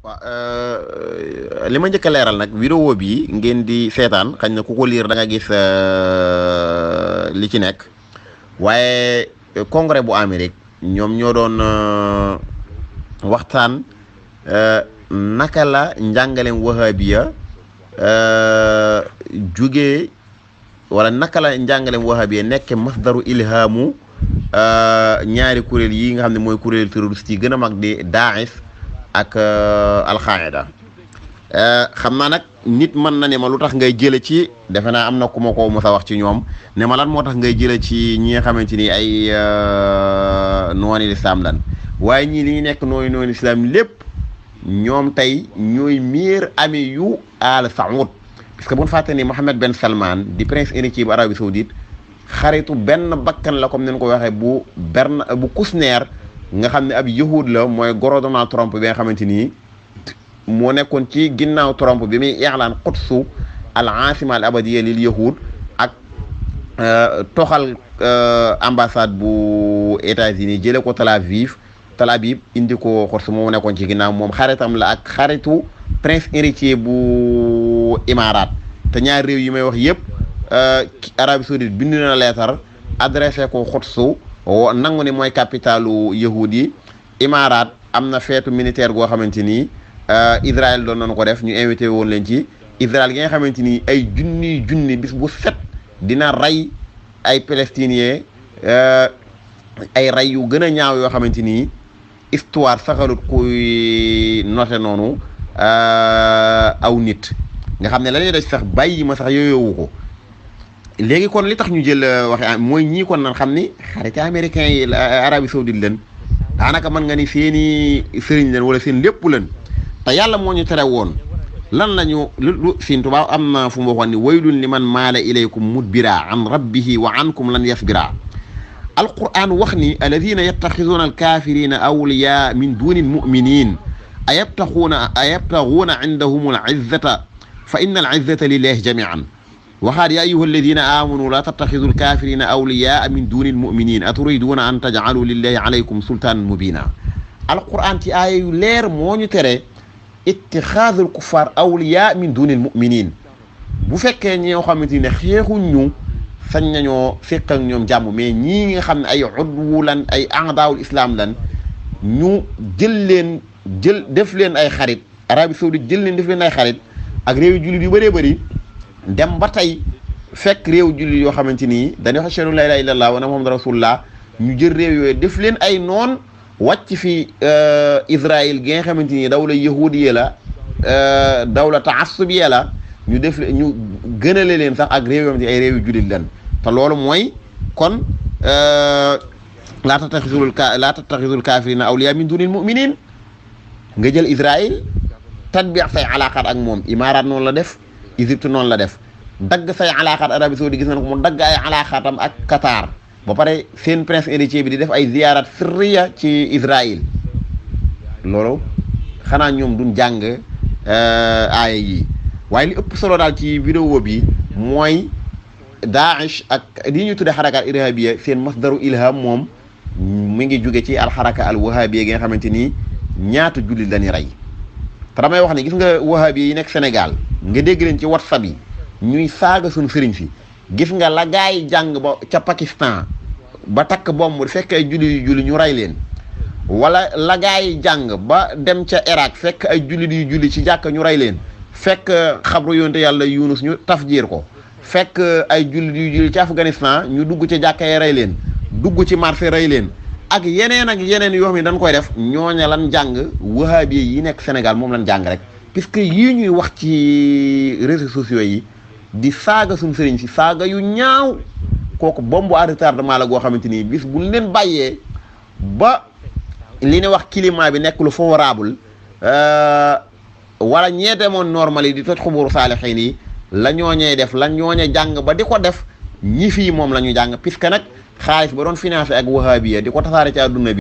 waaw li ma njëkk a leeral nag vidéo bi ngeen di seetaan xañ na ku ko liir da nga gis li ci nekk waaye congrès bu Amérique ñoom ñoo doon waxtaan naka la njàngaleem wahabiya jugee wala naka la njàngaleem wahabiya nekk masdaru ilhamu ñaari kuréel yi nga xam ne mooy kuréel terroriste yi gën a mag di Daesh ak alxaida xam naa nag nit mën na ne ma lu tax ngay jële ci defe naa am na ku ma ko mos a wax ci ñoom ne ma lan moo tax ngay jële ci ñi nga xamante ni ay nooni lislaam lan waaye ñii li ñu nekk nooni lislaam lépp ñoom tey ñooy meilleur ami yu Al Saoud parce que bu ñu fàtte ni Mohammed Ben Salman di prince héritier bu Arabie Saoudite xaritu benn bakkan la comme ni ñu ko waxee bu Kushner nga xam ne ab yahud la mooy goro Donald Trump bi nga xamante ni moo nekkoon ci ginnaaw Trump bi muy i'laan Qudsu al asima al abadiya lil yahud ak toxal ambassade bu États-Unis jële ko Tel Aviv indi ko Qudsu moo nekkoon ci ginnaaw moom xaritam la ak xaritu prince héritier bu Imaaraat te ñaari réew yi may wax yëpp Arabie Saoudite bind na leetar adressé ko Qudsu nangu ni mooy capitalu yahud yi. Imaaraat am na feetu militaire goo xamante ni Israël doon nañu ko def ñu invité woon leen ci Israël gi nga xamante ni ay junni bis bu set dina rey ay palestiniens ay rey yu gën a ñaaw yoo xamante ni histoire saxalut kuy noté noonu aw nit nga xam ne la ñuy def sax bàyyi ma sax yooyowu ko. léegi kon li tax ñu jël waxe mooy ñii kon nan xam ni xariti américains yi Arabie Saoudite leen daanaka mën nga ni seeni sëriñ leen wala seen lépp leen te yàlla moo ñu tere woon lan lañu lu Sëriñ Tuubaa am na fu mu waxoon ni waylun liman maala ilaykum mudbira an rabbihi wa ankum lan yasbira alquran wax ni alladina yattaxiduna alkafirina awliya min duni almuminin ayabtaxuuna indahum alizzata fa inna alizzata lillahi jamian waxaat yaa ayyuha alladina amanu la tattaxidu alkafirina awliyaa min duni almuminin aturiduna an tajcalu lillahi alaykum sultanan mubina alquran ci aaya yu leer moo ñu tere ittixaadul kuffar awliyaa min duni almuminin bu fekkee ñoo xamante ne xeexuñ ñu sañ nañoo fekk ak ñoom jàmm mais ñii nga xam ne ay udwu lan ay aadaawul islam lan ñu def leen ay xarit Arabie Saoudite jël leen def leen ay xarit ak réew yu jullit yu bëree bëri dem ba tey fekk réew jullit yoo xamante ni dañuy wax ashhadu an laa ilaaha illallaah wa anna muhammadan rasulullah ñu jël réew yooyu def leen ay noon wàcc fi Israël gi nga xamante ni dawla yahudiya la dawla taassubiya la ñu def ñu gënale leen sax ak réew yoo xamante ni ay réew yu jullit lan te loolu mooy kon laa tattaxizul kaafiriina awliyaa min duunil mu'miniin nga jël Israël tatbiix say alaaqaat ak moom Imaaraat noonu la def. Égypte noonu la def dagg say alaaxaat Arabie Saoudite gis nañ ko mu dagg ay alaaxaatam ak Qatar ba pare seen prince héritier bi di def ay ziyaaraat sirriya ci Israël loolu xanaa ñoom duñ jàng aaya yi waaye li ëpp solo daal ci vidéo bi mooy Daesh ak li ñu tuddee xarakaat irhabiya seen masdaru ilham moom mi ngi jóge ci alxaraka al wahabiya gi nga xamante ni ñaata jullit lañuy rey te damay wax ne gis nga wahabiya yi nekk Sénégal nga dégg leen ci WhatsApp yi ñuy saaga suñu sëriñ si gis nga la gaay jàng ba ca Pakistan ba takk bomb fekk ay jullit yu julli ñu rey leen wala la gaay jàng ba dem ca Irak fekk ay jullit yu julli ci jàkk ñu rey leen fekk xabru yonte yàlla Yunus ñu tafjiir ko fekk ay jullit yu julli ci Afghanistan ñu dugg ca jàkka yi rey leen dugg ci marché rey leen ak yeneen yoo xam ne dañ koy def ñooña lan jàng wahabi yi nekk Sénégal moom lan jàng rek puisque yii ñuy wax ci réseaux sociaux yi di saaga suñu sëriñ si saaga yu ñaaw kooku bombe à retardement la goo xamante ni bis buñ leen bàyyee ba li ne wax climat bi nekk lu favorable wala ñeete moon normal yi di toj xuburu saalixiin yi la ñooñee def la ñooñe jàng ba di ko def ñi fii moom la ñu jàng puisque nag xaalis ba doon financé ak wahabiya di ko tasaare ci àdduna bi